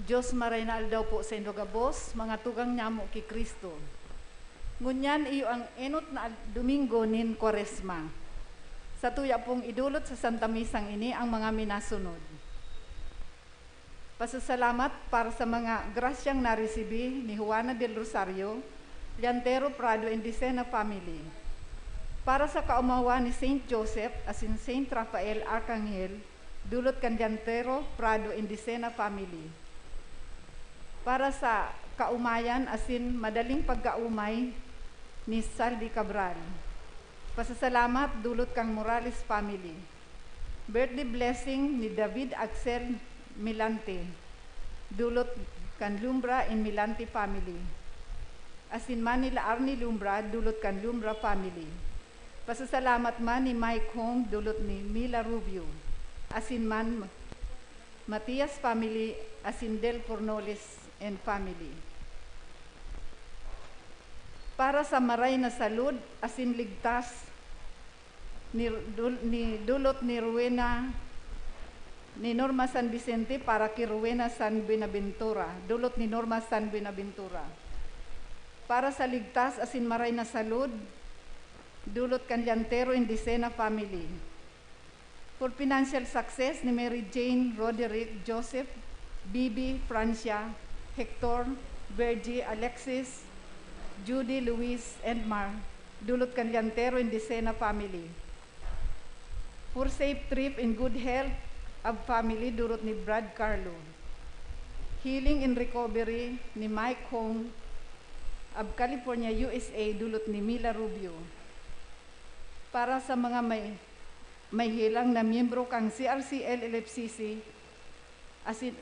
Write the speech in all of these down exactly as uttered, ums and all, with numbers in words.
Dios, maray na aldaw po saindo gabos, mga tugang nyamo ki Cristo. Ngunyan iyo ang enot na al-, Domingo nin Kwaresma. Satuya pong idolot sa Santa Misang ini ang mga minasunod. Pasasalamat para sa mga grasyang naresibi ni Juana del Rosario, Llantero, Prado and Dicena family. Para sa kaomawan ni Saint Joseph asin Saint Rafael Arcangel, dulot kan Llantero, Prado and Dicena family. Para sa kaomayan asin madaling pagkaomay ni Salvi Cabral. Pasasalamat dulot kan Morales family. Birthday blessing ni David Axel Milante, dulot kan Lumbra and Milante family. Asin man ni Laarni Lumbra, dulot kan Lumbra family. Pasasalamat man ni Mike Hong, dulot ni Mila Rubio. Asin man Matias family, asin Del Cornoles and family. Para sa maray na salud asin ligtas ni dul-, ni dulot ni Rowena, ni Norma San Vicente para ki Rowena San Buenaventura, dulot ni Norma San Buenaventura. Para sa ligtas asin maray na salud, dulot kan Llantero and Dicena family. For financial success ni Mary Jane, Roderick, Joseph, Bibi, Francia, Hector, Virgie, Alexis, Judy, Luis, and Mar, dulot kan Llantero and Dicena family. For safe trip and good health of family, dulot ni Brad Carlo. Healing and recovery ni Mike Hong of California, U S A, dulot ni Mila Rubio. Para sa mga may, may helang na miyembro kan C R C L L F C C, asin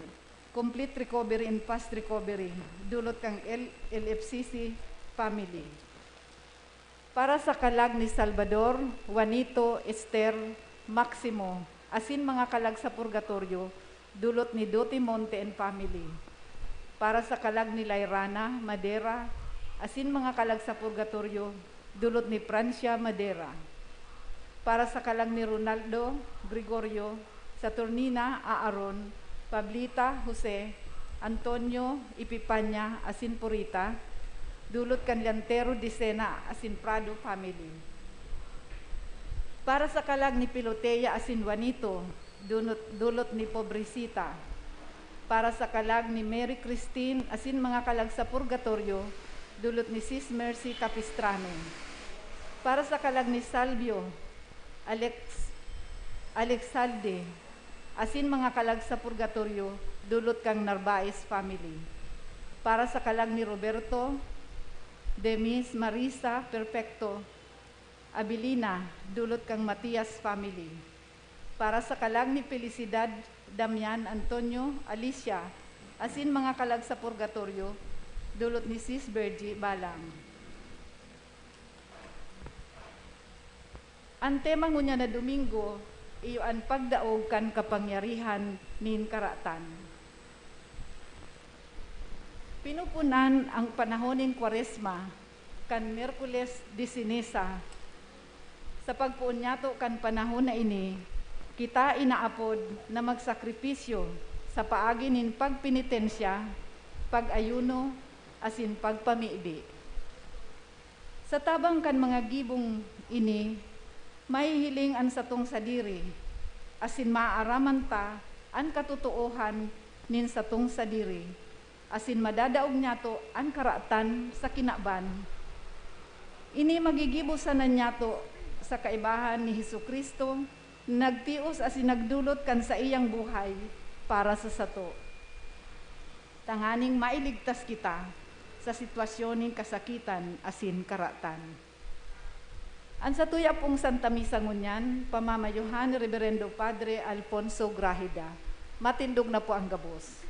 complete recovery and fast recovery, dulot kan L-, L F C C family. Para sa kalag ni Salvador, Juanito, Esther, Maximo, asin mga kalag sa purgatoryo, dulot ni Dote Monte and family. Para sa kalag ni Lairana, Madera, asin mga kalag sa purgatoryo, dulot ni Francia, Madera. Para sa kalag ni Ronaldo, Gregorio, Saturnina, Aaron, Pablita, Jose, Antonio, Epifania, asin Purita, dulot kan Llantero, Dicena, asin Prado family. Para sa kalag ni Pilotea asin Juanito, dunot-, dulot ni Pobrecita. Para sa kalag ni Mary Christine asin mga kalag sa purgatoryo, dulot ni Sis Mercy Capistrano. Para sa kalag ni Salvio, Alex-, Alexalde, asin mga kalag sa purgatoryo, dulot kan Narvaez family. Para sa kalag ni Roberto, Demis, Marisa, Perfecto, Abilina, dulot kan Matias family. Para sa kalag ni Felicidad, Damian, Antonio, Alicia, asin mga kalag sa purgatoryo, dulot ni Sis Virgie Balang. An tema ngunyan na Domingo, iyo an pagdaog kan kapangyarihan nin karatan. Pinupunan ang panahon nin Kwaresma kan Miyerkules de Ceniza. Sa pagpoon niyato kan panahon na ini, kita inaapod na magsakripisyo sa paagi nin pagpenitensya, pag-ayuno, asin pagpamibi. Sa tabang kan mga gibong ini, mahihiling an satong sadiri, asin maaaraman ta an katotoohan nin satong sadiri, asin madadaog niyato an karatan sa kinaban. Ini magigibo sana niyato sa kaibahan ni Jesu-Cristo, nagtios asin nagdolot kan saiyang buhay para sa sato, tanganing mailigtas kita sa sitwasyon nin kasakitan asin karatan. An satuya pong Santa Misa ngunyan, pamamayohan ni Reberendo Padre Alfonso Grajeda. Matindog na po ang gabos.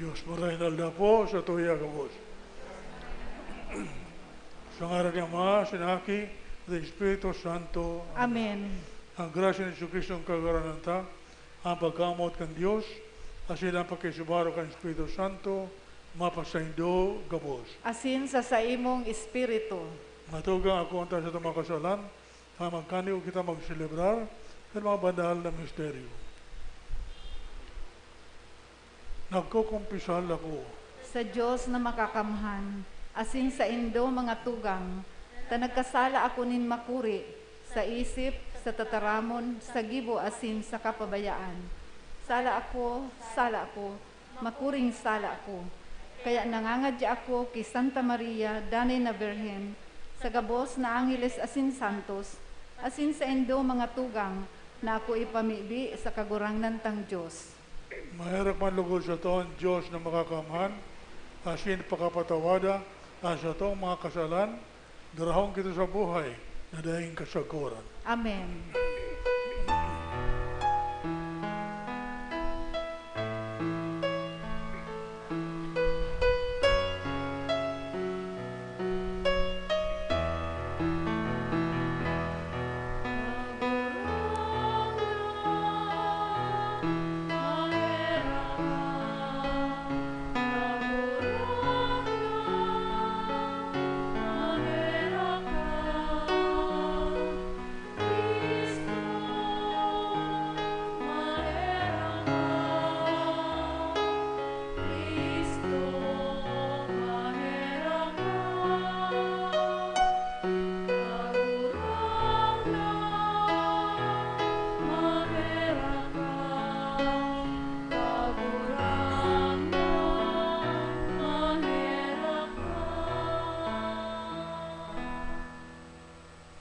Dios, maray na aldaw po sa tuya gabos. Sa ngaran ni Ama, sa Aki, sa Espiritu Santo. Amen. Ang grasya ni Jesu-Cristo ang Kagurangnan ta, ang pagkamoot kan Dios, asin ang pakisubaro kan Espiritu Santo, mapasaindo gabos. Asin sa saimong espiritu. Matugang ako ang tayo sa mga kasalan, na magkaniyo kita magselebrar kan mga banal na misteryo. Nagkukumpisal ako sa Dios na makakamhan, asin saindo, mga tugang, ta nagkasala ako nin makuri, sa isip, sa tataramon, sa gibo, asin sa kapabayaan. Sala ako, sala ako, makuring sala ako. Kaya nangangadya ako ki Santa Maria, danay na Birhen, sa gabos na angheles asin santos, asin saindo, mga tugang, na ako ipamibi sa Kagurangnan tang Dios. Maherak man logod sato an Dios na makakamhan, asin pakapatawada an satong mga kasalan, darahon kita sa buhay na daing kasagkoran. Amen.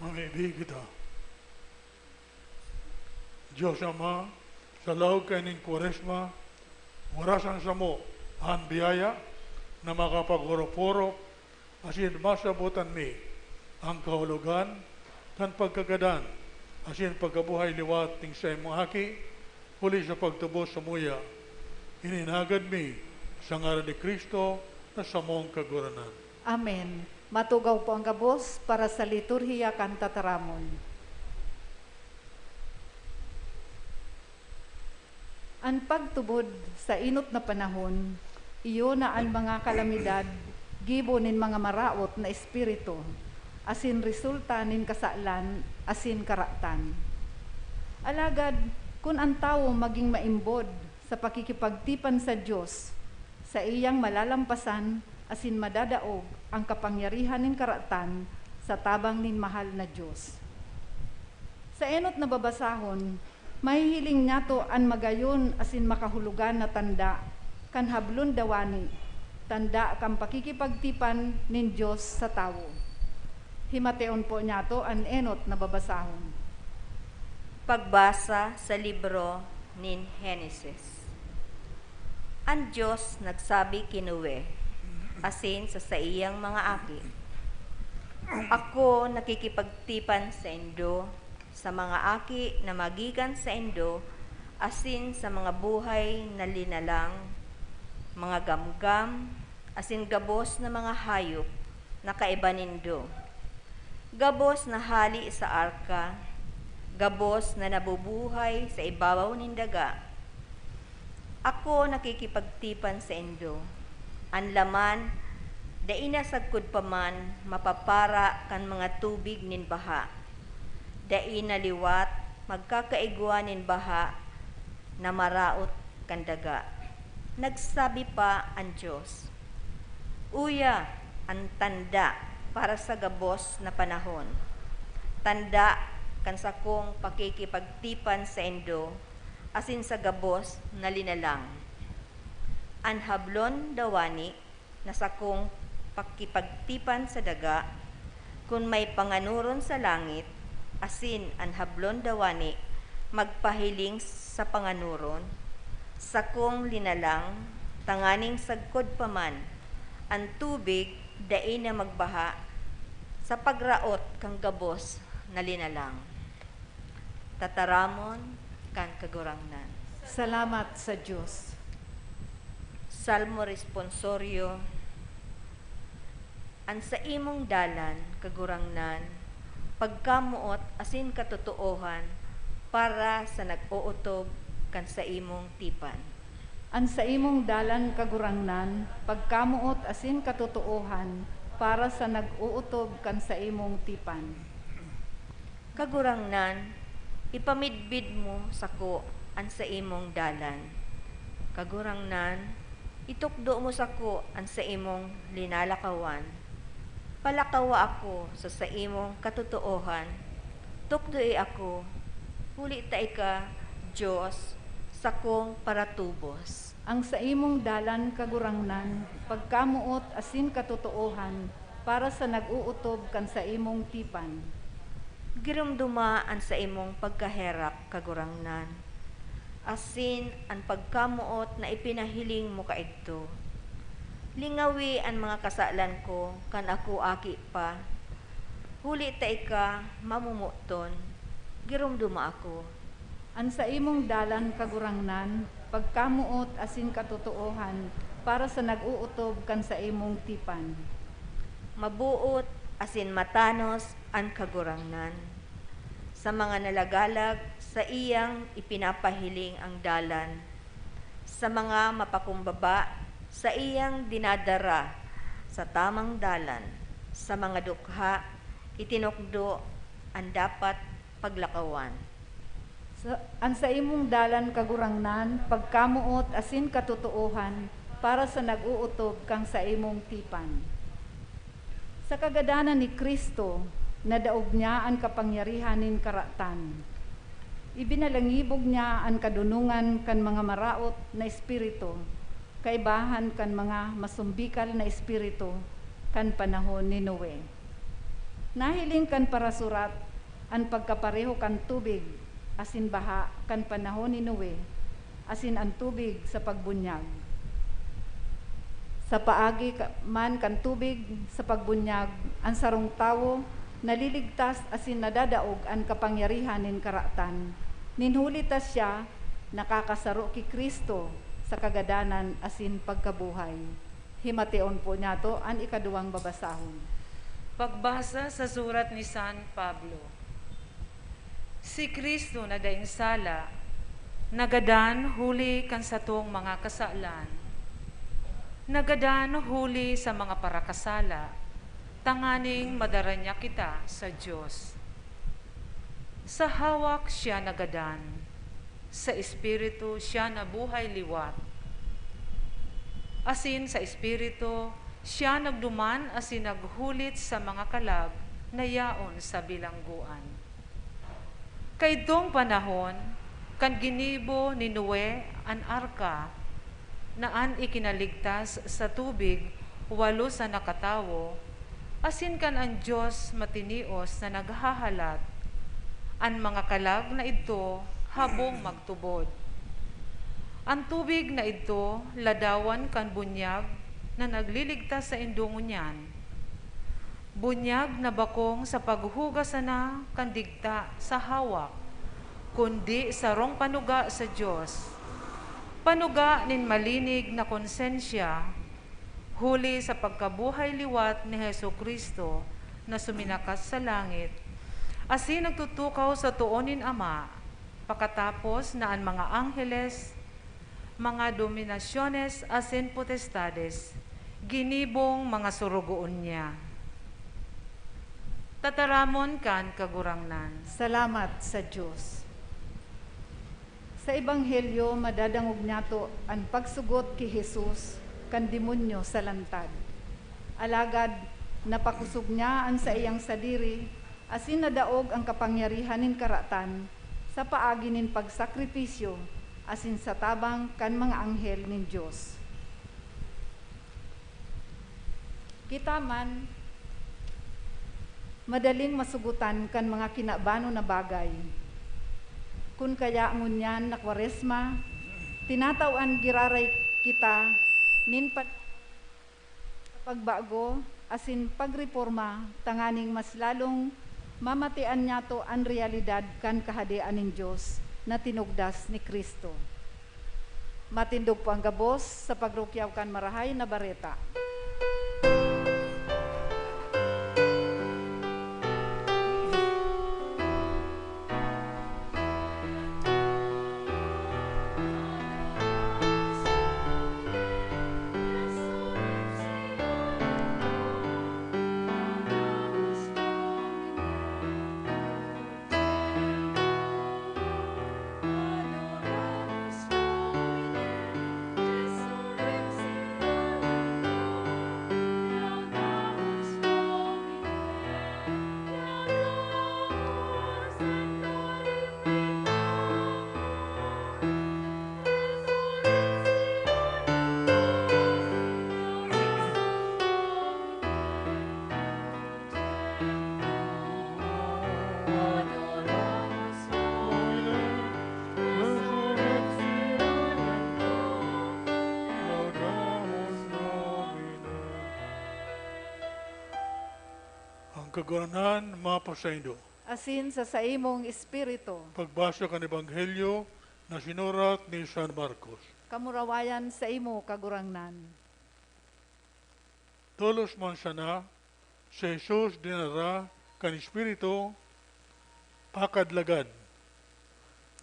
Mamibi kita. Dios Ama, sa laog kaini nin Kwaresma, warasan samo an biyaya na makapag-orop-orop asin masabotan mi an kahulogan kan pagkagadan asin pagkabuhay liwat ning saimong Aki, huli sa pagtubos samuya. Ini nagad mi sa ngaran ni Cristo na samong Kagurangnan. Amen. Matugaw po ang gabos para sa liturhiya kan tataramon. An pagtubod sa enot na panahon, iyo na an mga kalamidad gibo nin mga maraot na espiritu, asin resulta nin kasalan asin karatan. Alagad, kun an tawo magin maimbod sa pakikipagtipan sa Dios, saiyang malalampasan asin madadaog an kapangyarihan nin karatan sa tabang nin mahal na Dios. Sa enot na babasahon, mahihiling niyato an magayon asin makahulogan na tanda kan hablon dawani, tanda kan pakikipagtipan nin Dios sa tawo. Himateon po niyato an enot na babasahon. Pagbasa sa libro nin Henesis. An Dios nagsabi ki Noe asin sa saiyang mga aki, "Ako nakikipagtipan saindo, sa mga aki na magikan saindo, asin sa mga buhay na linalang, mga gamgam, asin gabos na mga hayop na kaiba nindo. Gabos na hale sa arka, gabos na nabubuhay sa ibabaw nin daga. Ako nakikipagtipan saindo. An laman, dai na sagkod pa man mapapara kan mga tubig nin baha. Dai na liwat magkakaigwa nin baha na maraot kan daga." Nagsabi pa an Dios, "Uya an tanda para sa gabos na panahon, tanda kan sakong pakikipagtipan saindo asin sa gabos na linalang. An hablon dawani na sakong pakipagtipan sa daga, kun may panganoron sa langit, asin an hablon dawani magpahiling sa panganoron, sakong linalang, tanganing sagkod pa man an tubig dai na magbaha sa pagraot kan gabos na linalang." Tataramon kan Kagurangnan. Salamat sa Dios. Salmo Responsorio. An saimong dalan, Kagurangnan, pagkamoot asin katotoohan para sa nag-ootob kan saimong tipan. An saimong dalan, Kagurangnan, pagkamoot asin katotoohan para sa nag-ootob kan saimong tipan. Kagurangnan, ipamidbid mo sako an saimong dalan. Kagurangnan, itukdo mo sako an saimong linalakawan. Palakawa ako sa saimong katotoohan. Tukdoe ako, huli ta ika, Dios, sakong paratubos. Ang saimong dalan, Kagurangnan, pagkamoot asin katotoohan para sa nag-ootob kan saimong tipan. Giromdoma an saimong pagkaherak, Kagurangnan, asin an pagkamoot na ipinahiling mo kaidto. Lingawi an mga kasalan ko kan ako aki pa. Huli ta ika mamomoton, giromdoma ako. An saimong dalan, Kagurangnan, pagkamoot asin katotoohan para sa nag-ootob kan saimong tipan. Maboot asin matanos an Kagurangnan. Sa mga nalagalag, saiyang ipinapahiling ang dalan. Sa mga mapakumbaba, saiyang dinadara sa tamang dalan. Sa mga dukha, itinukdo an dapat paglakawan. Sa, an saimong dalan, Kagurangnan, pagkamoot asin katotoohan para sa nag-ootob kan saimong tipan. Sa kagadanan ni Cristo, nadaog niya an kapangyarihan nin karatan. Ibinalangibog niya an kadunongan kan mga maraot na espiritu, kaibahan kan mga masumbikal na espiritu kan panahon ni Noe. Nahiling kan parasurat an pagkapareho kan tubig asin baha kan panahon ni Noe, asin an tubig sa pagbunyag. Sa paagi ka, man kan tubig sa pagbunyag, an sarong tawo naliligtas asin nadadaog an kapangyarihan nin karatan, nin huli ta siya nakakasaro ki Cristo sa kagadanan asin pagkabuhay. Himateon po niyato an ikaduwang babasahon. Pagbasa sa surat ni San Pablo. Si Cristo na daing sala, nagadan huli kan satong mga kasalan. Nagadan huli sa mga parakasala, tanganing madara niya kita sa Dios. Sa hawak siya nagadan, sa Espiritu siya nabuhay liwat. Asin sa Espiritu siya nagduman asin naghulit sa mga kalag na yaon sa bilanggoan. Kaidtong panahon, kan ginibo ni Noe an arka, na an ikinaligtas sa tubig walo sana katawo, asin kan an Dios matinios na naghahalat, an mga kalag na idto habong magtubod. An tubig na idto ladawan kan bunyag na nagliligtas saindo ngunyan. Bunyag na bakong sa paghugas sana kan digta sa hawak, kundi sarong panuga sa Dios. Panuga nin malinig na konsensya, huli sa pagkabuhay liwat ni Jesu-Cristo na suminakat sa langit, asin nagtutukaw sa too nin Ama, pakatapos na an mga angheles, mga dominasyones asin potestades, ginibong mga sorogoon niya. Tataramon kan Kagurangnan. Salamat sa Dios. Sa Ebanghelyo, madadangog niyato an pagsugot ki Jesus kan demonyo sa lantad. Alagad, napakosog niya an saiyang sadiri, asin nadaog an kapangyarihan nin karatan sa paagi nin pagsakripisyo asin sa tabang kan mga anghel nin Dios. Kita man, madaling masugotan kan mga kinabanon na bagay. Kun kaya ngunyan na Kwaresma, tinatawan giraray kita nin pa-, pagbago asin pagreporma tanganing mas lalong mamatian niyato an realidad kan Kahadean nin Dios na tinugdas ni Cristo. Matindog po ang gabos sa pagrukyaw kan Marahay na Bareta. Ang Kagurangnan mapasaindo. Asin sa saimong espiritu. Pagbasa kan Ebanghelyo na sinurat ni San Marcos. Kamurawayan saimo, Kagurangnan. Tolos man sana, si Jesus dinara kan Espiritu pakadlagan.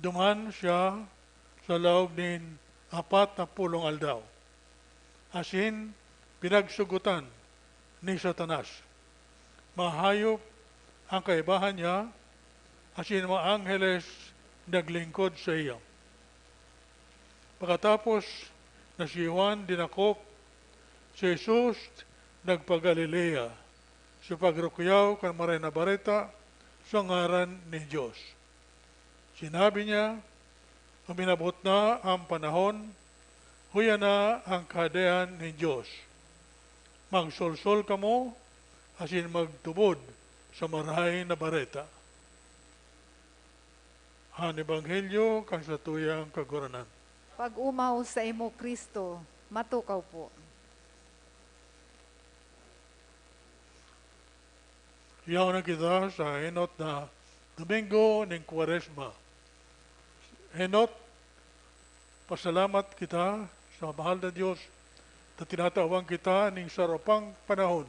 Duman siya sa laog nin apat na pulong aldaw, asin pinagsugotan ni Satanas. Mahayop ang kaibahan niya, asin mga angheles naglingkod saiya. Pakatapos na si Juan dinakop, si Jesus nagpa-Galilea sa pagrukyaw kan Marahay na Bareta sa ngaran nin Dios. Sinabi niya, "Uminabot na an panahon, huya na an Kahadean nin Dios. Magsolsol kamo asin magtubod sa Marahay na Bareta." An Ebanghelyo kan satuyang Kagurangnan. Pag-omaw saimo, Cristo. Matukaw po. Yaon na kita sa enot na Domingo nin Kwaresma. Enot, pasalamat kita sa mahal na Dios ta tinatawan kita nin sarong pang panahon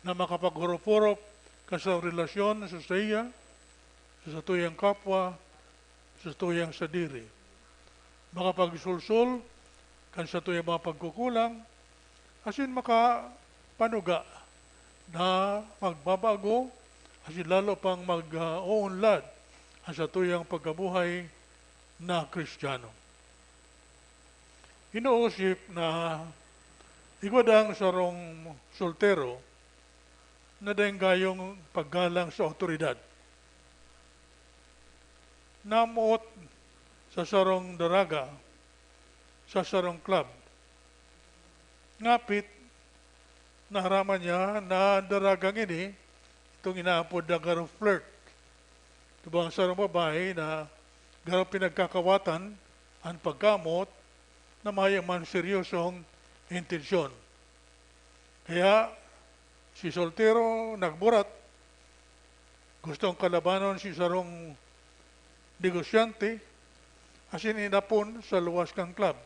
na makapaghurup-hurup kan sarong relasyon sa saiya, sa satuyang kapwa, sa satuyang sadiri. Makapagsolsol kan satuyang mga pagkukulang, asin makapanuga na magbabago, asin lalo pang mag-uunlad an satuyang pagkabuhay na Kristiyano. Inoosip na igwa daa sarong soltero na daing gayong paggalang sa awtoridad. Namoot sa sarong daraga, sa sarong club. Ngapit, naaraman niya na an daragang ini, itong inaapod na garo flirt. Ito ba ang sarong babae na garo pinagkakawatan an pagkamoot na mayo man seryosong intensyon? Kaya, si soltero nagburat, gustong kalabanon si sarong negosyante, asin inapon sa luwas kan club.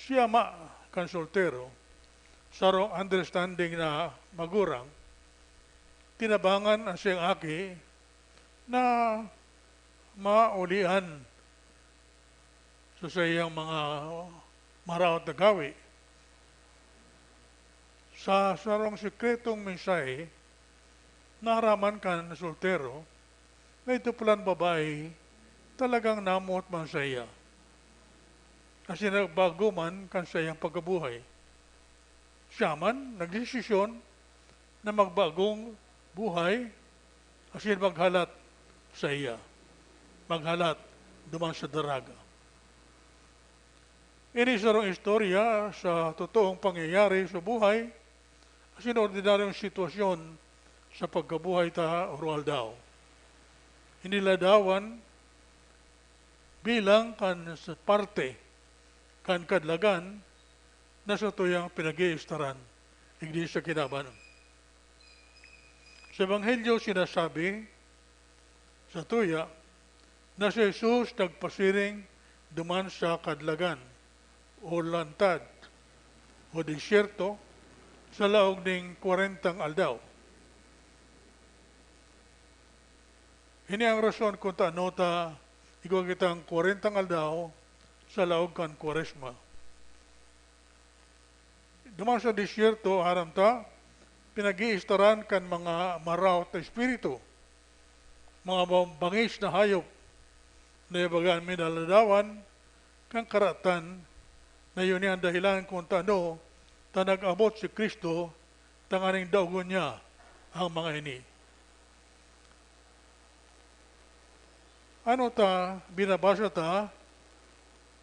Si ama kan soltero, sarong understanding na magurang, tinabangan an saiyang aki na maulian sa saiyang mga maraot na gawi. Sa sarong sekretong mensahe, naaraman kan soltero na ito palan babae talagang namoot man saiya, asin nagbago man kan saiyang pagkabuhay. Siya man nagdesisyon na magbagong buhay asin maghalat saiya, maghalat duman sa daraga. Ini sarong istorya sa totoong pangyayari sa buhay asin ordinaryong sitwasyon sa pagkabuhay ta aroaldaw. Iniladawan bilang kan sa parte kan kadlagan na satuyang pinag-iistaran, iglesia kinaban. Sa Ebanghelyo sinasabi, satuya, na si Jesus nagpasiring duman sa kadlagan, o lantad, o disyerto, sa laog ning kwarentang aldaw. Ini ang rason kung tano ta igwa kitang kwarentang aldaw sa laog kan Kwaresma. Duman sa disyerto, aram ta, pinag-iistaran kan mga maraot na espiritu, mga ba-, bangis na hayop na ibaga an minaladawan kan karatan na iyo ni an dahelan kung tano ta nag-abot si Cristo tanganing daogon niya ang mga ini. Ano ta, binabasa ta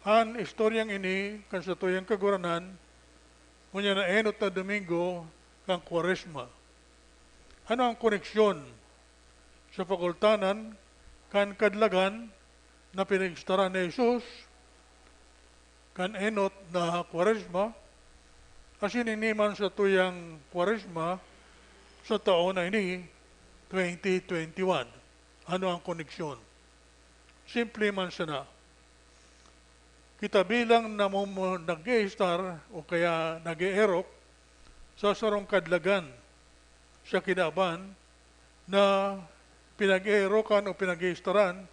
an istoryang ini kan satuyang Kagurangnan, ngunyan na enot na Domingo kan Kwaresma. Ano ang koneksyon sa pagultanan kan kadlagan na pinag-istaran ni Jesus kan enot na Kwaresma, asin ini man satuyang Kwaresma sa taon na ini, twenty twenty-one? Ano ang koneksyon? Simple man sana. Kita bilang namumu-, nag-iistar o kaya nag-eerok sa sarong kadlagan sa kinaban na pinag-eerokan o pinag-iistaran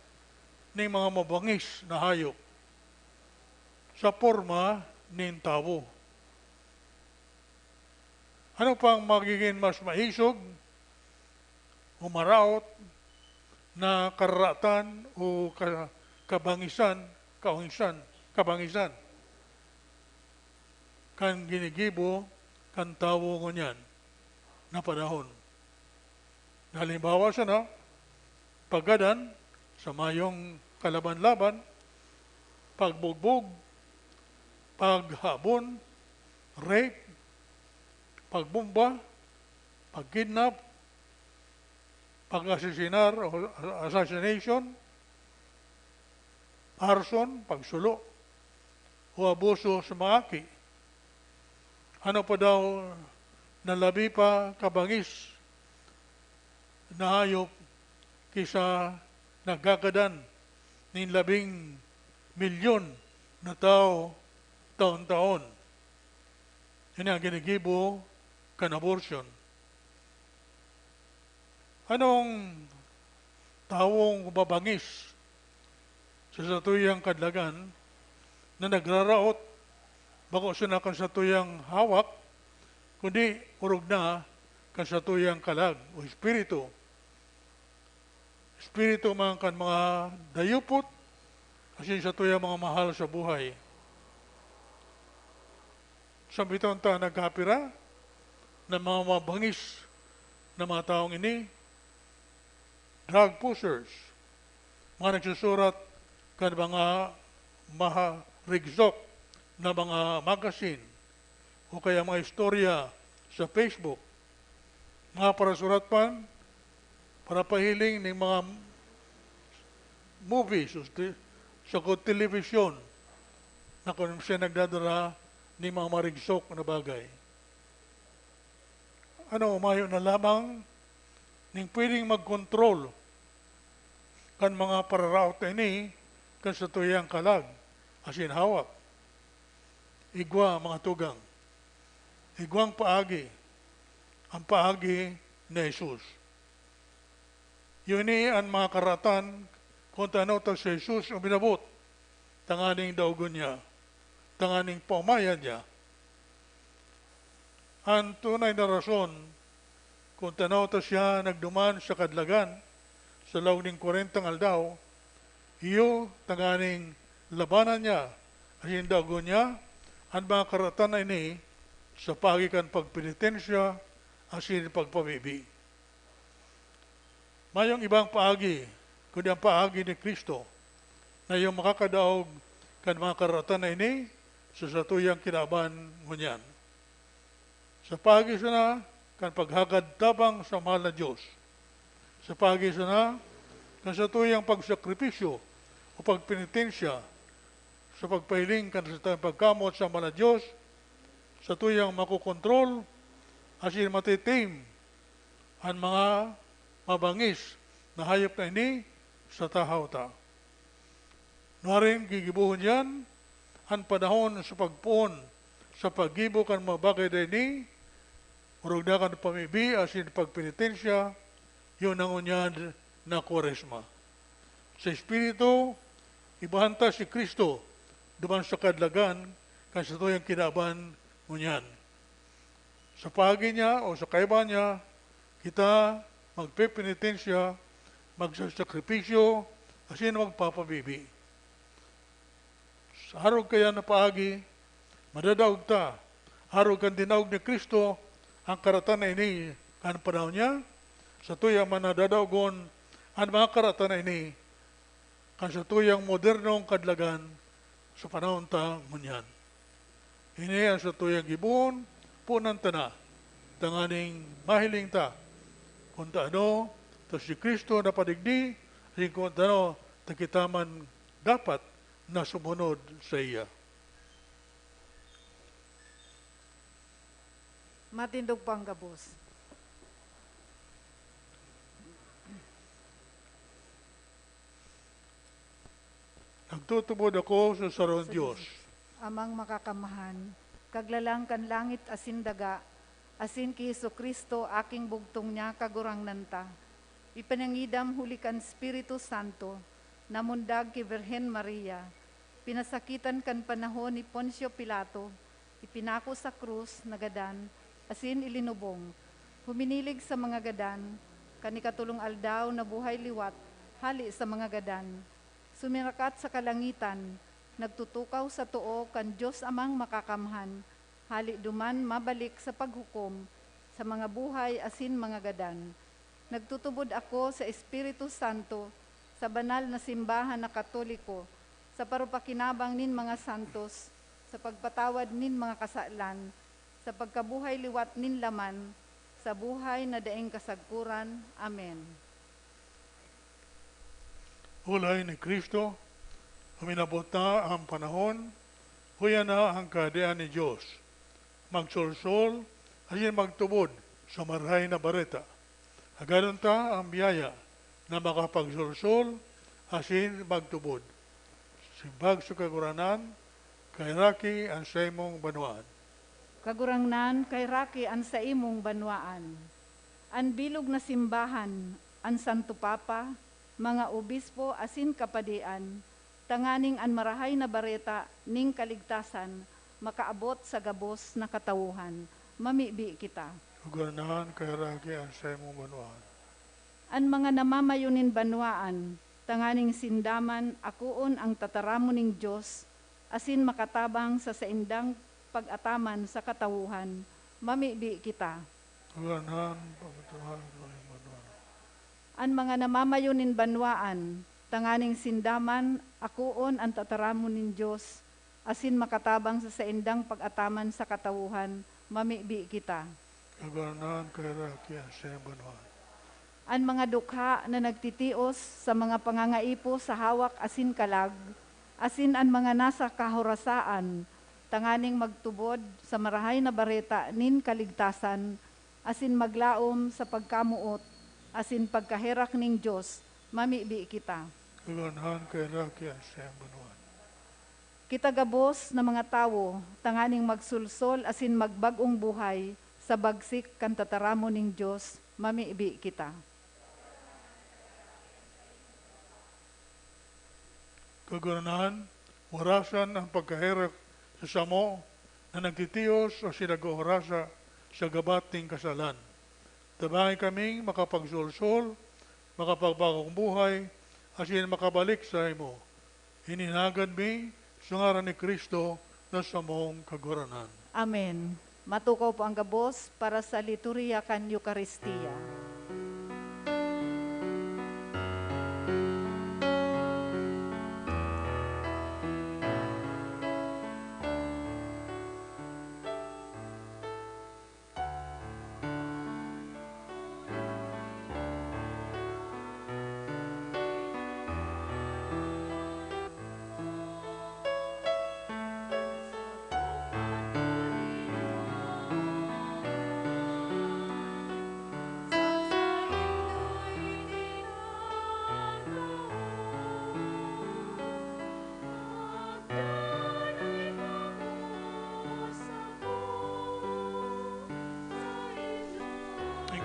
ning mga mabangis na hayop sa porma nin tawo. Ano pang magigin mas maisog o maraot na kararatan o ka-, kabangisan, kaungisan, kabangisan kan ginigibo kan tawo ngunyan na panahon? Halimbawa sana, paggadan sa mayong kalaban-laban, pagbugbog, paghabon, rape, pagbomba, pagkidnap, pag-asesinar o assassination, arson, pagsulo, o abuso sa mga aki. Ano pa daw na labi pa kabangis na hayop ki sa nagkagadan nin labing milyon na tawo taon-taon? Ini ang ginigibo kan abortion. Anong tawong mabangis sa satuyang kadlagan na nagraraot, bako sana kan satuyang hawak, kundi orog na kan satuyang kalag o espiritu? Espiritu man kan mga dayupot, asin satuyang mga mahal sa buhay. Sambiton ta nagkapira na mga mabangis na mga tawong ini, drug pushers, mga nagsusurat kan mga maharigsok na mga magazine o kaya mga istorya sa Facebook, mga parasurat man, parapahiling ning mga movies o te-, sa ko-, telebisyon na kung siya nagdadala ning mga marigsok na bagay. Ano, mayo na lamang ning pwedeng magkontrol kan mga pararaot na ini kan satuyang kalag asin hawak. Igwa, mga tugang, igwang paagi, ang paagi ni Jesus. Iyo ini an mga karatan kun tano ta si Jesus uminabot tanganing daogon niya, tanganing paomayan niya. An tunay na rason kun tano ta siya nagduman sa kadlagan sa laog nin kwarentang aldaw, iyo tanganing labanan niya asin daogon niya an mga karatan na ini sa paagi kan pagpenitensya asin pagpabibi. Mayong ibang paagi, kundi ang paagi ni Cristo, na iyo makakadaog kan mga karatan na ini sa satuyang kinaban ngunyan. Sa paagi sana kan paghagad tabang sa mahal na Dios. Sa paagi sana kan satuyang pagsakripisyo o pagpenitensya sa pagpahiling kan satuyang pagkamoot sa mahal na Dios, satuyang makokontrol asin matitim an mga mabangis na hayop na ini sa tahaw ta. Nganing gigibohon niyan an panahon sa pagpoon sa paggibo kan mga bagay na ini, orog na kan pamibi asin pagpenitensya, iyo na ngunyan na Kwaresma. Sa Espiritu, ibahan ta si Cristo duman sa kadlagan kan satuyang kinaban ngunyan. Sa paagi niya o sa kaiba niya, kita magpepenitensya, magsasakripisyo, asin magpapabibi. Sa arog kaya na paagi, madadaog ta, arog kan dinaog ni Cristo, ang karatan na ini kan panahon niya, sa tuya man na dadaogon an mga karatan na ini kan satuyang modernong kadlagan sa panahon ta ngunyan. Ini an satuyang gibohon, punan ta na, tanganing mahiling ta kun tano ta si Cristo napadigdi, asin kun tano ta kita man dapat na sumusunod saiya. Matindog po ang gabos. Nagtutubod ako sa sarong Diyos, Amang Makakamhan, Kaglalang kan langit asin daga, asin ki Jesu-Cristo, aking bugtong niya, Kagurangnan ta. Ipinangidam huli kan Espiritu Santo, namundag ki Birhen Maria, pinasakitan kan panahon ni Poncio Pilato, ipinako sa krus, nagadan, asin ilinubong. Huminilig sa mga gadan, kan ikatolong aldaw nabuhay liwat hale sa mga gadan. Sumirakat sa kalangitan, nagtutukaw sa too kan Dios Amang Makakamhan, hale duman mabalik sa paghukom sa mga buhay asin mga gadan. Nagtutubod ako sa Espiritu Santo, sa banal na simbahan na Katoliko, sa parupakinabang nin mga santos, sa pagpatawad nin mga kasalan, sa pagkabuhay liwat nin laman, sa buhay na daing kasagkoran. Amen. Huli ni Cristo, uminabot na ang panahon, huya na ang Kahadean ni Dios. Magsolsol asin magtubod sa Marahay na Bareta. Hagadon ta ang biyaya na makapagsolsol asin magtubod. Simbag sa Kagurangnan, kaheraki an saimong banwaan. Kagurangnan, kaheraki an saimong banwaan. An bilog na simbahan, an Santo Papa, mga obispo asin kapadian, tanganing an Marahay na Bareta nin kaligtasan makaabot sa gabos na katawohan. Mamibi kita. Kagurangnan, kaheraki an saimong banwaan. An mga namamayo nin banwaan, tanganing sinda man akoon an tataramon nin Dios, asin makatabang sa saindang pag-ataman sa katawohan, mamibi kita. Kagurangnan, pagpatuhan mo ang banwaan. An mga namamayo nin banwaan, tanganing sinda man akoon an tataramon nin Dios, asin makatabang sa saindang pag-ataman sa katawohan, mamibi kita. Kagurangnan, kaheraki an saimong banwaan. An mga dukha na nagtitios sa mga pangangaipo sa hawak asin kalag, asin an mga nasa kahorasaan, tanganing magtubod sa Marahay na Bareta nin kaligtasan, asin maglaom sa pagkamoot asin pagkaherak nin Dios, mamibi kita. Kagurangnan, kaheraki an saimong banwaan. Kita gabos na mga tawo, tanganing magsolsol asin magbag-ong buhay sa bagsik kan tataramon nin Dios, mamibi kita. Kagurangnan, orasan ang pagkaherak sa samo na nagtitios asin nag-oorasa sa gabat nin kasalan. Tabangi kaming makapagsolsol, makapagbagong buhay, asin makabalik saimo. Ini hagad mi sa ngaran ni Cristo na samong Kagurangnan. Amen. Matukaw po ang gabos para sa liturhiya kan Eukaristia.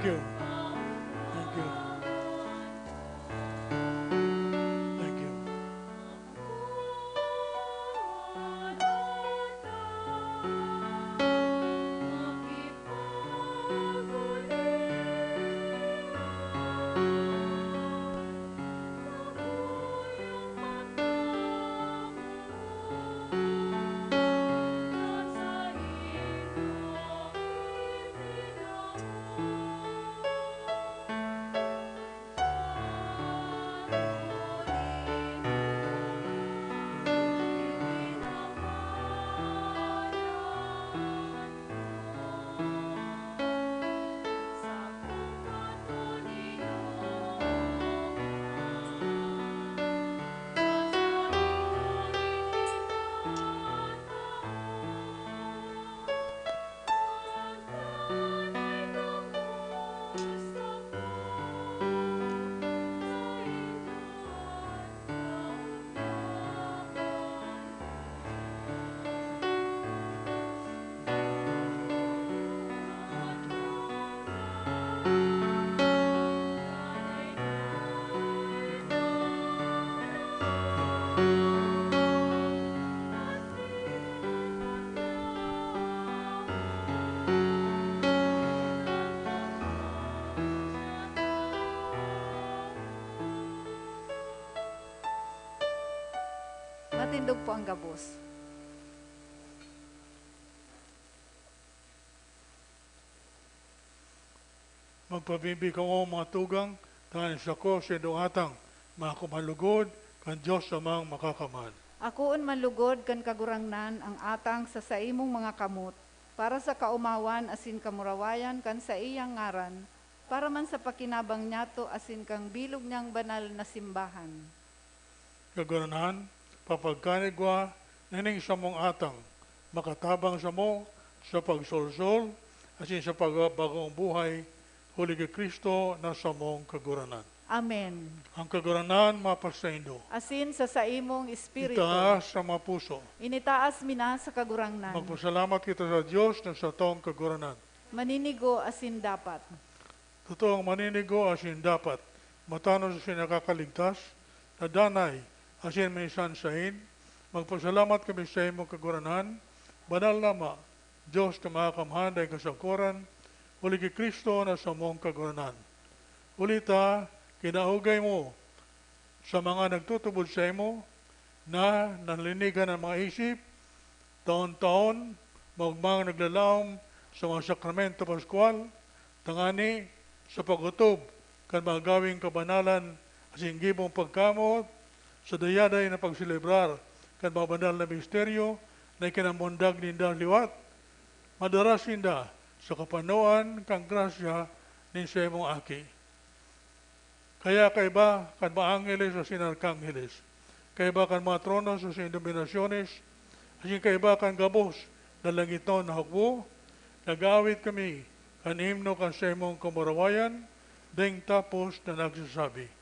you. Thank you. Thank you. Matindog po ang gabos. Magpabibi kamo, mga tugang, tanganing sako saindo atang, maako man lugod kan Dios Amang Makakamhan. Akoon man lugod kan Kagurangnan ang atang sa saimong mga kamot, para sa kaomawan asin kamurawayan kan saiyang ngaran, para man sa pakinabang niyato asin kan bilog niyang banal na simbahan. Kagurangnan, papagkanigwa nining samong atang, makatabang samo sa pagsolsol asin sa pagbagong buhay, huli ki Cristo na samong Kagurangnan. Amen. Ang Kagurangnan mapasaindo. Asin sa saimong espiritu. Itaas ang mga puso. Initaas mi na sa Kagurangnan. Magpasalamat kita sa Dios na satong Kagurangnan. Maninigo asin dapat. Totoong maninigo asin dapat, matanos asin nakakaligtas, na danay asin misansain, magpasalamat kami saimo, Kagurangnan, banal na Ama, Dios na Makakamhan daing kasagkoran, huli ki Cristo na samong Kagurangnan. Huli ta, kinaugay mo sa mga nagtutubod saimo na nanlinigan an mga isip, taon-taon maogmang naglalaom sa mga sakramento paskwal, tangani sa pag-otob kan mga gaweng kabanalan asin gibong pagkamoot, sa dayaday na pagselebrar kan mga banal na misteryo na ikinamundag ninda liwat, madara sinda sa kapanoan kan grasya nin saimong Aki. Kaya kaiba kan mga angheles asin arkangeles, kaiba kan mga tronos asin dominasyones, asin kaiba kan gabos na langiton na hukbo, nag-aawit kami kan himno kan saimong kamurawayan, daing tapos na nagsasabi.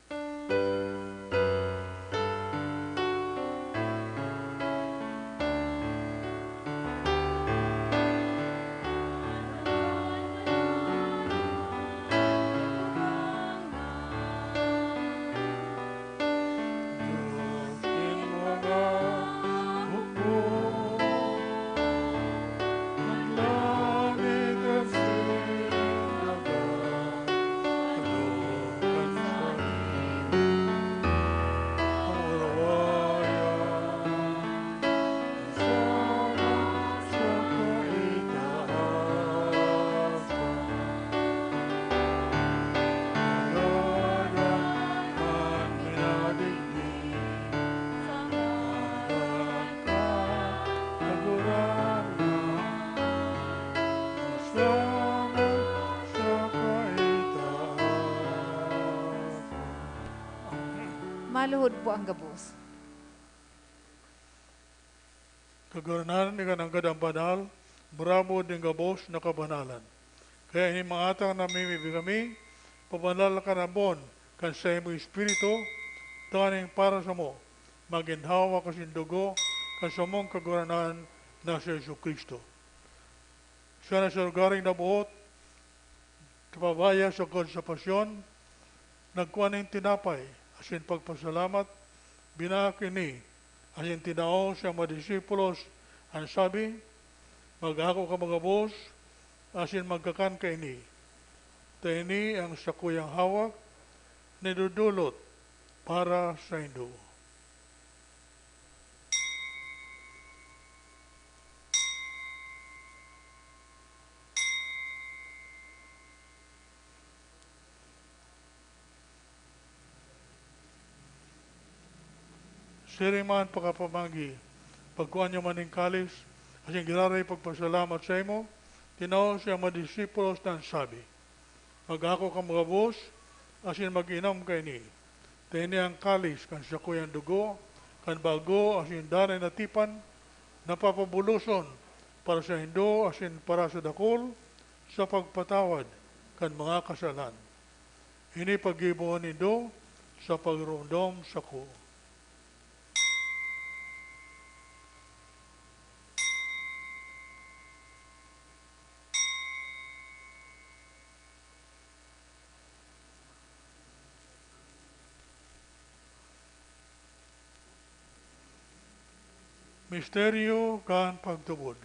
Maluhod po ang gabos. Kagurangnan, ika nanggad an banal, bravo nin gabos na kabanalan. Kaya ini mga atang namimibi kami, pabanal kan abon kan saimong Espiritu, tanganing para samo, magin hawak asin dugo kan samong Kagurangnan na si Jesu-Cristo. Siya na sa lugaring naboot, Kapabayas sagkod sa pasyon, nagkua nin tinapay, asin pagpasalamat, binaak ini, asin tinao sa mga disipulos, an sabi, "Mag-ako kamo gabos, asin magkakan kaini, ta ini an sakuyang hawak na idodolot para saindo." Siring man pakapamagi, pagkua niya man nin kalis, asin giraray pagpasalamat saimo, tinao sa mga disipulos na an sabi, "Mag-ako kamo gabos, asin mag-inom kaini, ta ini an kalis kan sakuyang dugo kan bago asin danay na tipan, na papabuloson para saindo asin para sa dakul sa pagpatawad kan mga kasalan. Ini paggibohon nindo sa pagiromdom sako." Misteryo kan pagtubod.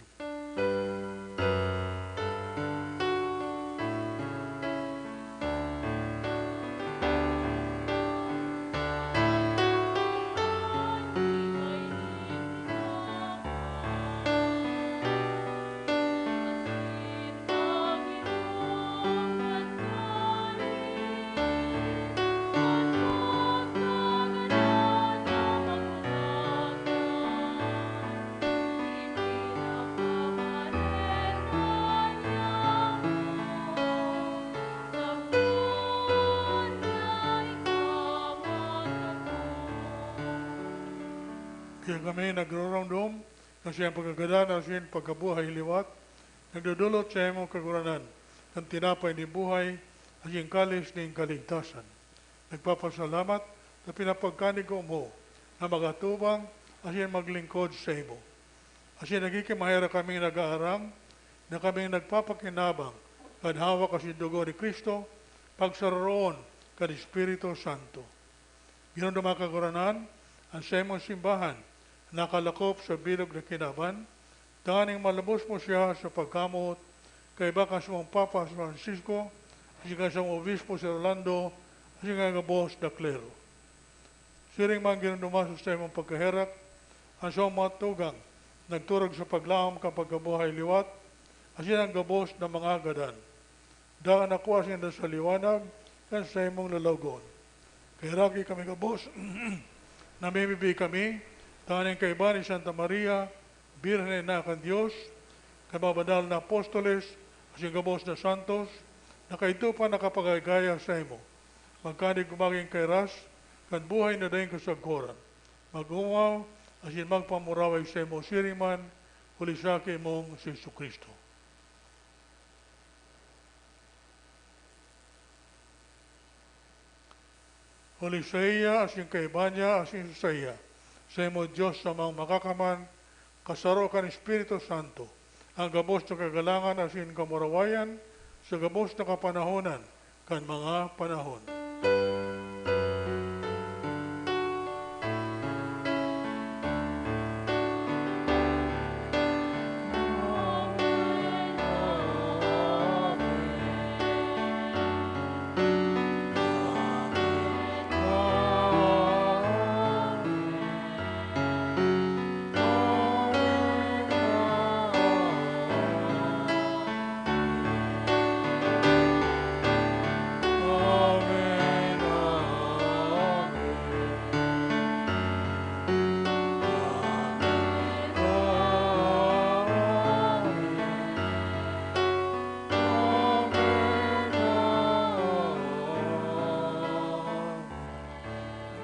Kaya kami nagroromdom na siyang pagkagadan asin pagkabuhay liwat, nagdodolot sa imong Kagurangnan kan tinapay nin buhay asin kalis nin kaligtasan. Nagpapasalamat ta pinapagkanigom mo na mag-atubang asin maglingkod saimo. Asin nagigin maherak kaming nag-aaram na kaming nagpapakinabang kan hawak asin dugo ni Cristo, pagsararoon kan Espiritu Santo. Ginoo na mga Kagurangnan, an saimong simbahan nakalakop sa bilog na kinaban, tanganing malubos mo siya sa pagkamoot, kaiba kan samong Papa Francisco, asin kan samong Obispo si Rolando, asin kan gabos na klero. Siring man ginunduma sa saimong pagkaherak, an samong mga tugang nagturog sa paglaom kan pagkabuhay liwat, asin an gabos na mga gadan. Daan ako asin sa liwanag kan saimong lalawogon. Kaheraki kami gabos, namimibi kami, tanganing kaiba ni Santa Maria, Birhen na Ina kan Dios, kan mga banal na apostoles, asin gabos na santos, na kaidto pa nakapagagaya saimo. Magkanig magin kairas kan buhay na daing kasagkoran. Mag-omaw asin magpamuraway saimo siring man, huli sa aki mong si Jesu-Cristo. Huli saiya, asin kaiba niya, asin saiya, saimo, Dios Amang Makakaman, kasaro kan Espiritu Santo, an gabos na kagalangan asin kamurawayan sa gabos na kapanahonan kan mga panahon.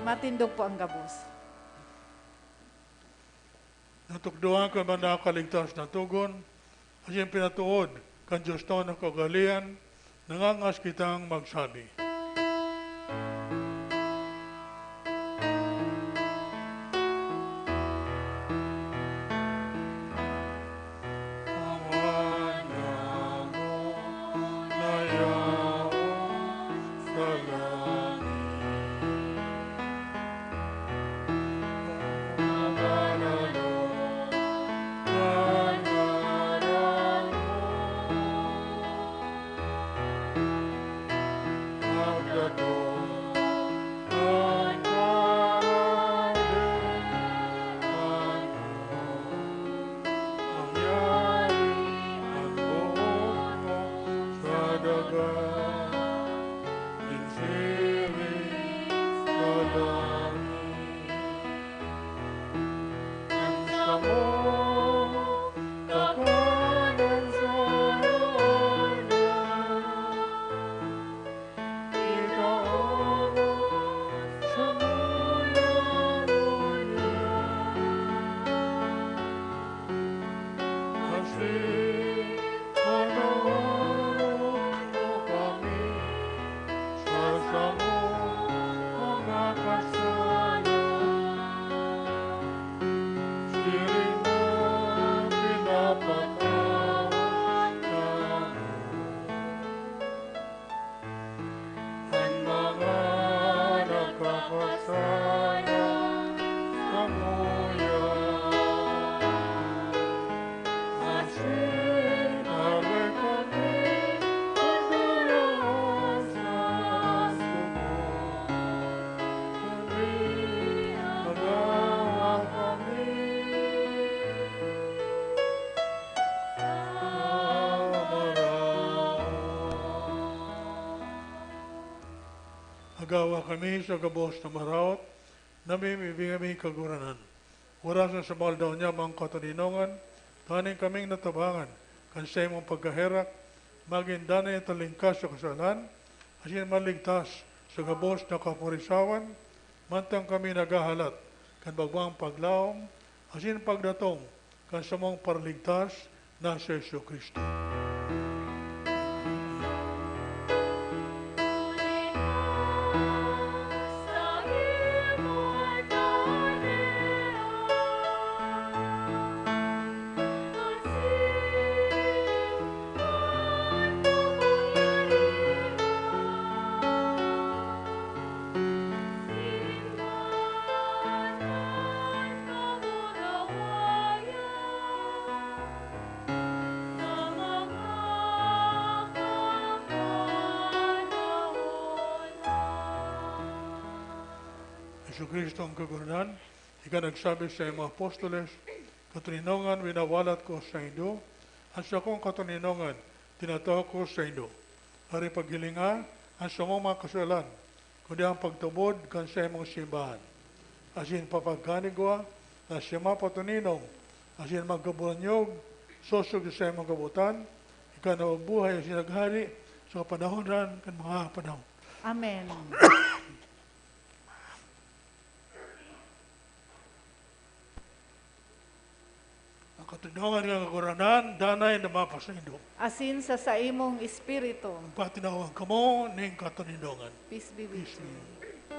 Matindog po ang gabos. Natukdoan kan mga nakaligtas na togon, asin pinatuod kan diosnon na kaugalean, nangangas kitang magsabi. Nin siring sa langit. An samong kakanan sa araw-araw, itao mo samuya ngunyan. Asin patawaran mo kami sa samong mga kasalan, siring na pinapatawad namo an mga nakakasala samuya. Asin agay kami pagdalahan sa sugo, kundi patawaran kami sa maraot. Agawa kami sa gabos na maraot, namimibi kami, Kagurangnan. Orasan sa mga aldaw niya, mga katoninongan, tanganing kaming natabangan kan saimong pagkaherak, magin danay talingkas sa kasalan, asin maligtas sa gabos na kapurisawan, mantang kami naghahalat kan bagwang paglaom asin pagdatong kan samong Paraligtas na si Jesu-Cristo. Jesu-Cristo an Kagurangnan, ika nagsabi sa iyong mga apostoles, "Katoninongan winawalat ko saindo, an sakong katoninongan tinatao ko saindo." Asin paghilinga an samong mga kasalan, kundi an pagtubod kan saimong simbahan. Asin papagkanigwa na siya mapatoninong asin magkabunyog, sosog sa saimong kabotan, ika na buhay asin naghari sa kapanahonan kan mga panahon. Amen. Ang katoninongan kan Kagurangnan, danay na mapasaindo. Asin sa saimong espiritu. Patinawan kamo nin katoninongan. Peace be with you. Peace be with you.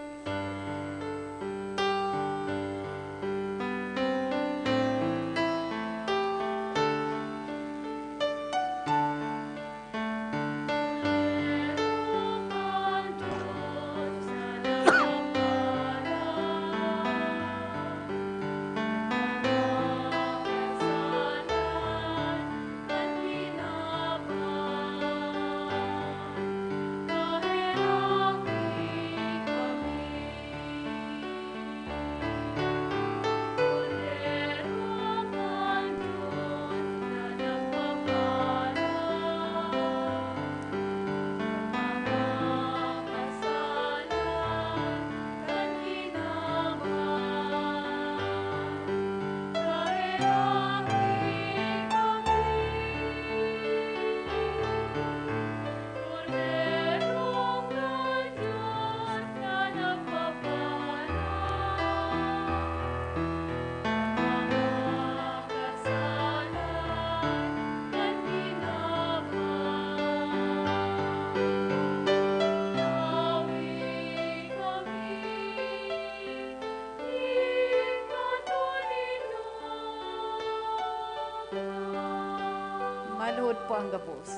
Maluhod po ang gabos.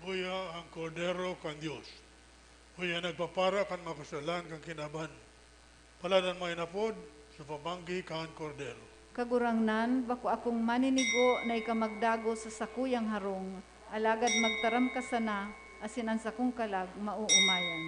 Uya ang Kordero kan Dios. Uya nagpapara kan mga kasalan kan kinaban. Palad an mga inapod sa pamanggi kan Kordero. Kagurangnan, bako akong maninigo na ika magdagos sa sakuyang harong, alagad magtaram ka sana, asin an sakong kalag maoomayan.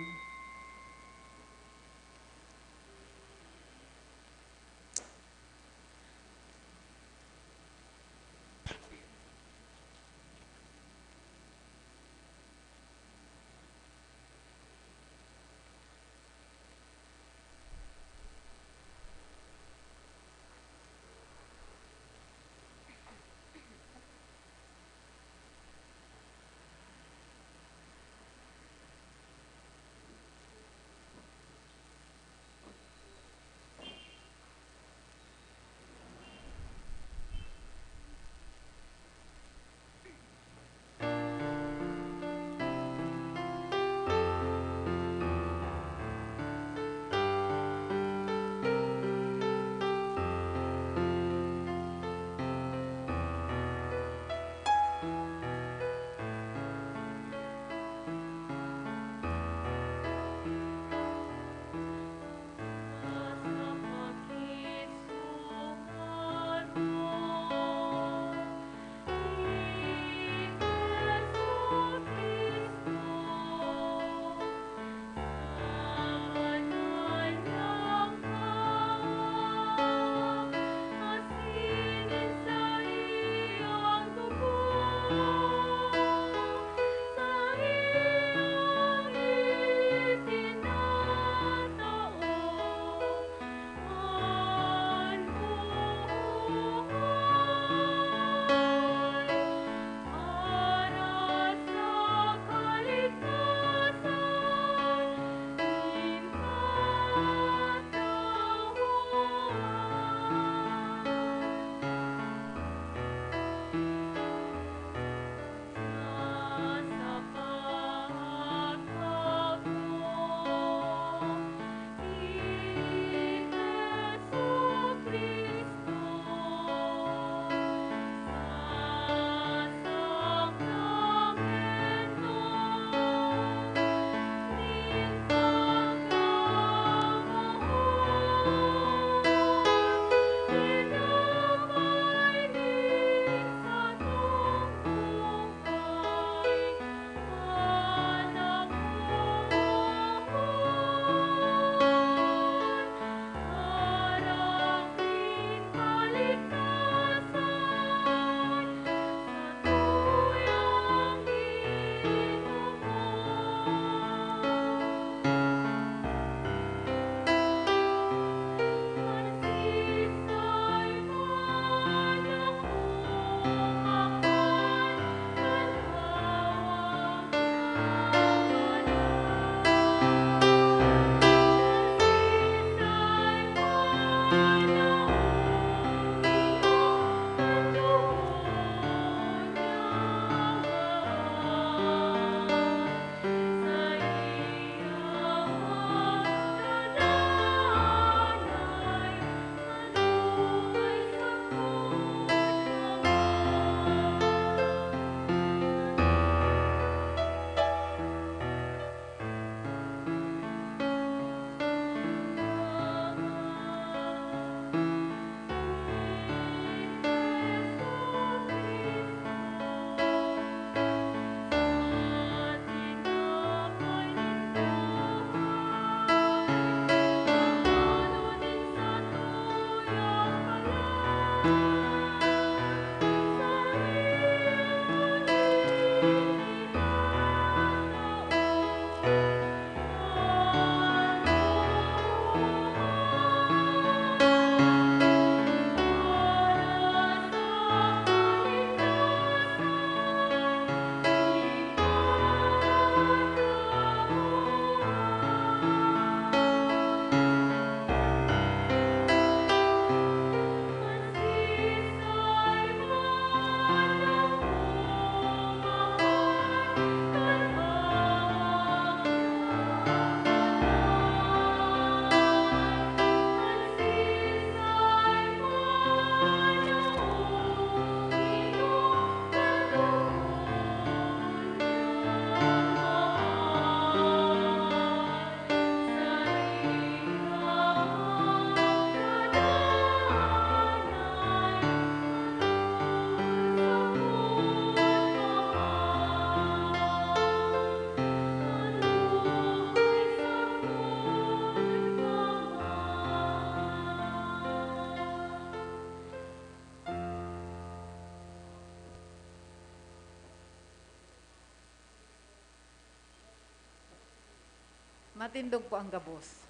Matindog po ang gabos.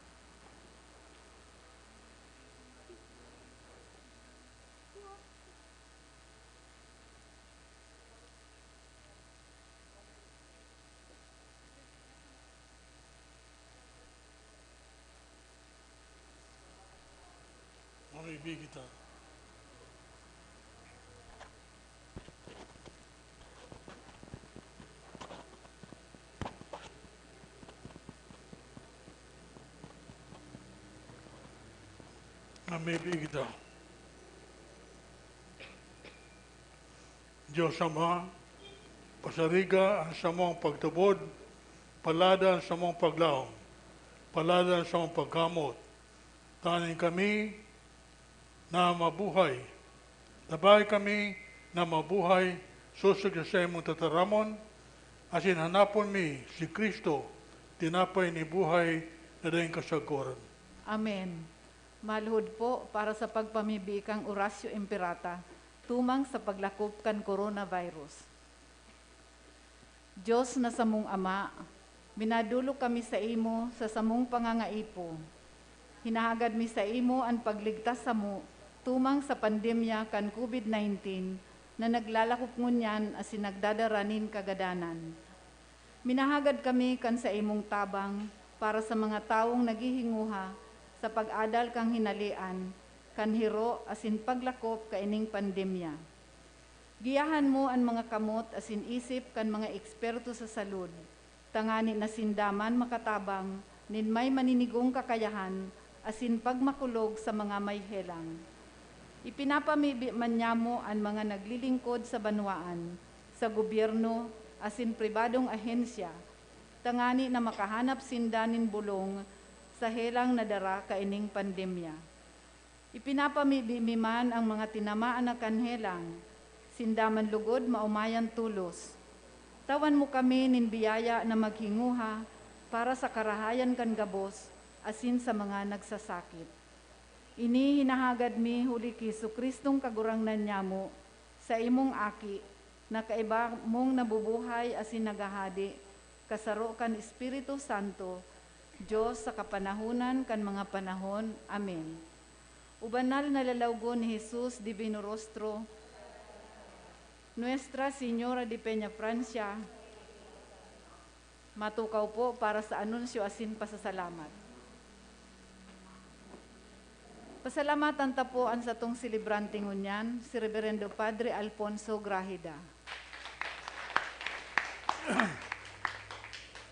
Mamibi kita. Mamibi kita. Dios Ama, pasariga an samong pagtubod, palada an samong paglaom, palada an samong pagkamot, tanganing kami na mabuhay. Tabahi kami na mabuhay sosog sa saimong tataramon, asin hanapon mi si Cristo, tinapay ni buhay na daing kasagkoran. Amen. Maluhod po para sa pagpamibi kan Oratio Imperata tumang sa paglakop kan coronavirus. Dios na samong Ama, minadolok kami saimo sa samong pangangaipo. Hinahagad mi saimo an pagligtas samo tumang sa pandemya kan covid nineteen na naglalakop ngunyan asin nagdadara nin kagadanan. Minahagad kami kan saimong tabang para sa mga tawong naghihinguha sa pag-adal kan hinalean kan hiro asin paglakop kaining pandemya. Giyahan mo an mga kamot asin isip kan mga eksperto sa salud, tangani na sinda man makatabang nin may maninigong kakayahan asin pagmakulog sa mga may helang. Ipinapamibi man niamo an mga naglilingkod sa banwaan, sa gobyerno, asin pribadong ahensya, tangani na makahanap sinda nin bolong sa helang na dara kaining pandemya. Ipinapamibi mi man an mga tinamaan na kan helang, sinda man lugod maomayan tolos. Tawan mo kami nin biyaya na maghinguha para sa karahayan kan gabos asin sa mga nagsasakit. Ini hinahagad mi huli ki Jesu-Cristong Kagurangnan nyamo, saimong Aki, na kaiba mong nabubuhay asin naghahade, kasaro kan Espiritu Santo, Dios sa kapanahonan kan mga panahon. Amen. O banal na lalawgon ni Jesus Divino Rostro, Nuestra Señora de Peñafrancia, matukaw po para sa anunsyo asin pasasalamat. Pasalamatan ta po an satong selebrante ngunyan, si Reverendo Padre Alfonso Grahida.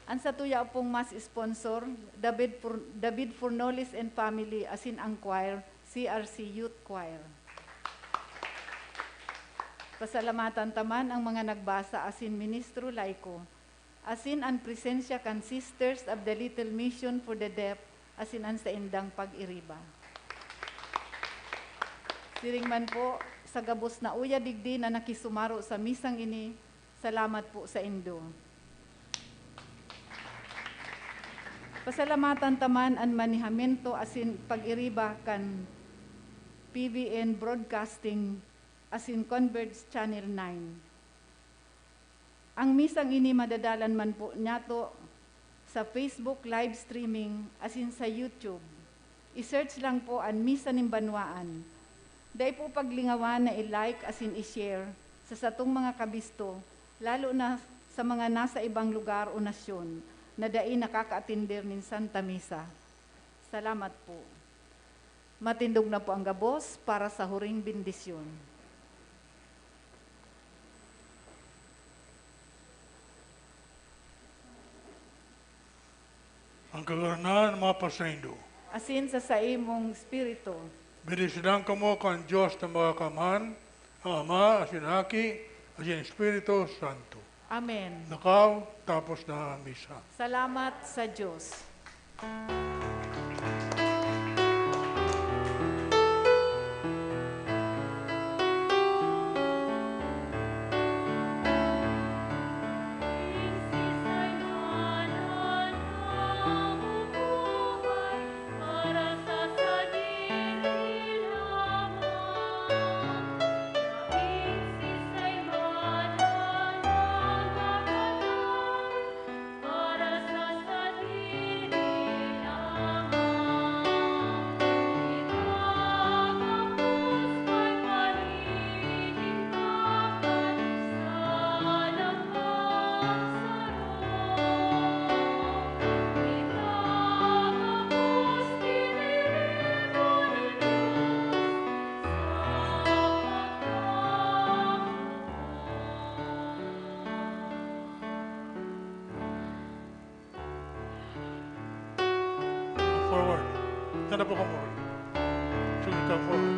An satuya pong mass sponsor, David Fur-, David Furnolis and family, asin ang choir, C R C Youth Choir. Pasalamatan ta man ang mga nagbasa asin ministro laiko, asin an presensya kan Sisters of the Little Mission for the Deaf asin an saindang pag-iriba. Siring man po, sa gabos na uya digdi na nakisumaro sa misang ini, salamat po saindo. Pasalamatan ta man an manehamento asin pag-iriba kan P V N Broadcasting asin Converge Channel nine. Ang misang ini madadalan man po niyato sa Facebook live streaming asin sa YouTube. I-search lang po an Misa nin Banwaan. Dai po paglingawan na i-like asin i-share sa satong mga kabisto, lalo na sa mga nasa ibang lugar o nasyon na dai nakakaatender nin Santa Misa. Salamat po. Matindog na po ang gabos para sa huring bendisyon. Ang Kagurangnan mapasaindo. Asin sa saimong espiritu. Bendisyunan kamo kan Dios na Makakamhan, ang Ama, asin Aki, asin Espiritu Santo. Amen. Lakaw, tapos na ang misa. Salamat sa Diyos. Saba kamo. Sige, come forward.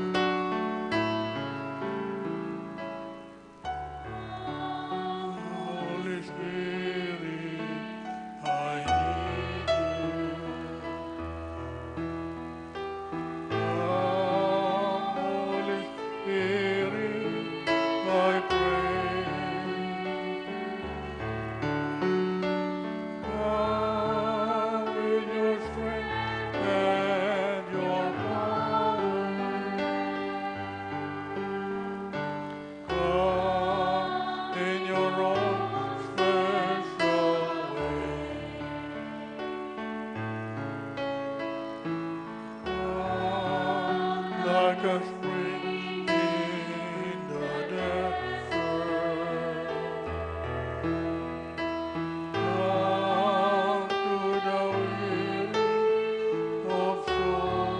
Holy Spirit, I need you. Come, Holy Spirit, I pray. Come in your strength and your power. Come in your own special way. Come like a spring in the desert. Come to the weary of soul.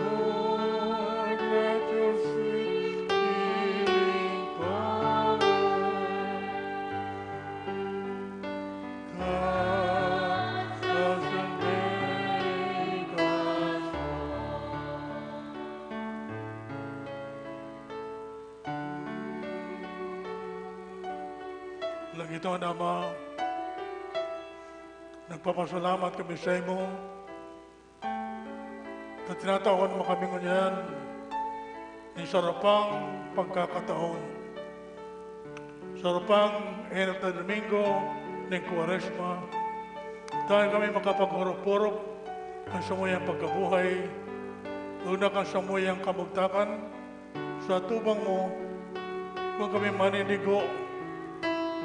Lord, let your sweet healing power touch us and make us whole. Langitnon na Ama, nagpapasalamat kami saimo ta tinatawan mo kami ngunyan nin saro pang pagkakataon, saro pang enot na Domingo nin Kwaresma, dangan kami makapag-orop-orop kan samuyang pagkabuhay, luna kan samuyang kamugtakan, sa atubang mo, kun kami maninigo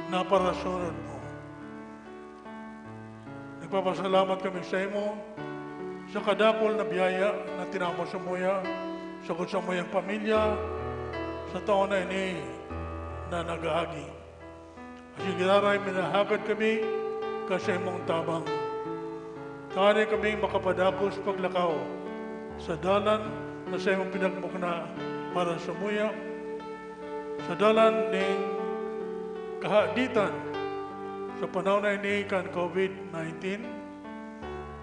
na parasunod mo. Nagpapasalamat kami saimo sa kadakul na biyaya na tinao mo samuya, sagkod samuyang pamilya, sa taon na ini na nag-aagi. Asin giraray minahagad kami kan saimong tabang, tanganing kaming makapadagos paglakaw sa dalan na saimong pinagmugna para samuya, sa dalan nin kahaditan sa panahon na ini kan COVID nineteen.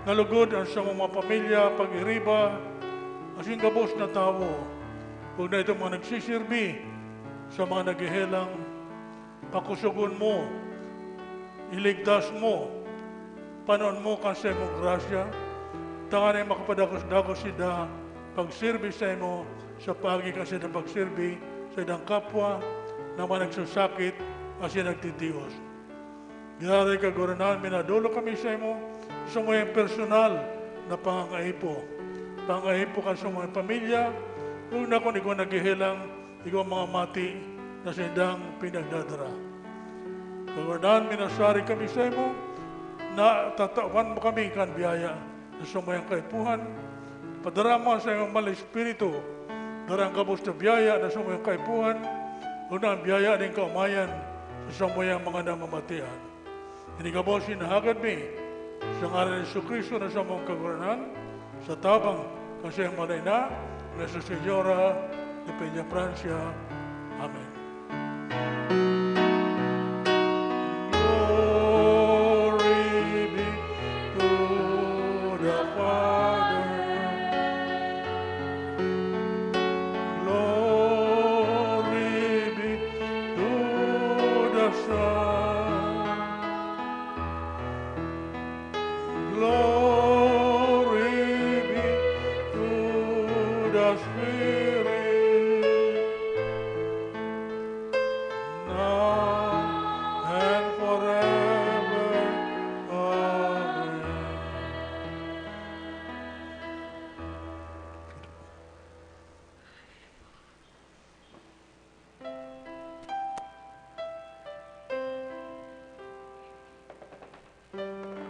Nalugod an samong mga pamilya, pag-iriba, asin gabos na tawo, poon na itong mga nagsisirbi sa mga naghehelang. Pakusogon mo, iligtas mo, panon mo kan saimong grasya, tanganing makapadagos-dagos sinda pagsirbi saimo sa paagi kan saindang pagsirbi sa saindang kapwa na mga nagsasakit asin nagtitios. Giraray, Kagurangnan, minadolok kami saimo sa samuyang personal na pangangaipo. Pangangaipo kan samuyang pamilya, poon na kun igwa naghehelang, igwa mga mati na saindang pinagdadara. Kagurangnan, minasarig kami saimo na tatawan mo kami kan biyaya na samuyang kaipuhan. Padara mo an saimong banal na Espiritu, dara an gabos na biyaya na samuyang kaipuhan, poon na an biyaya nin kaomayan sa samuyang mga namamatian. Ini gabos hinahagad mi sa ngaran ni Jesu-Cristo na samong Kagurangnan, sa tabang kan saiyang Mahal na Ina, Nuestra Señora de Peñafrancia. Amen. Glory be to the Father. Glory be to the Son. Glory be to the Spirit, now and forever. Amen.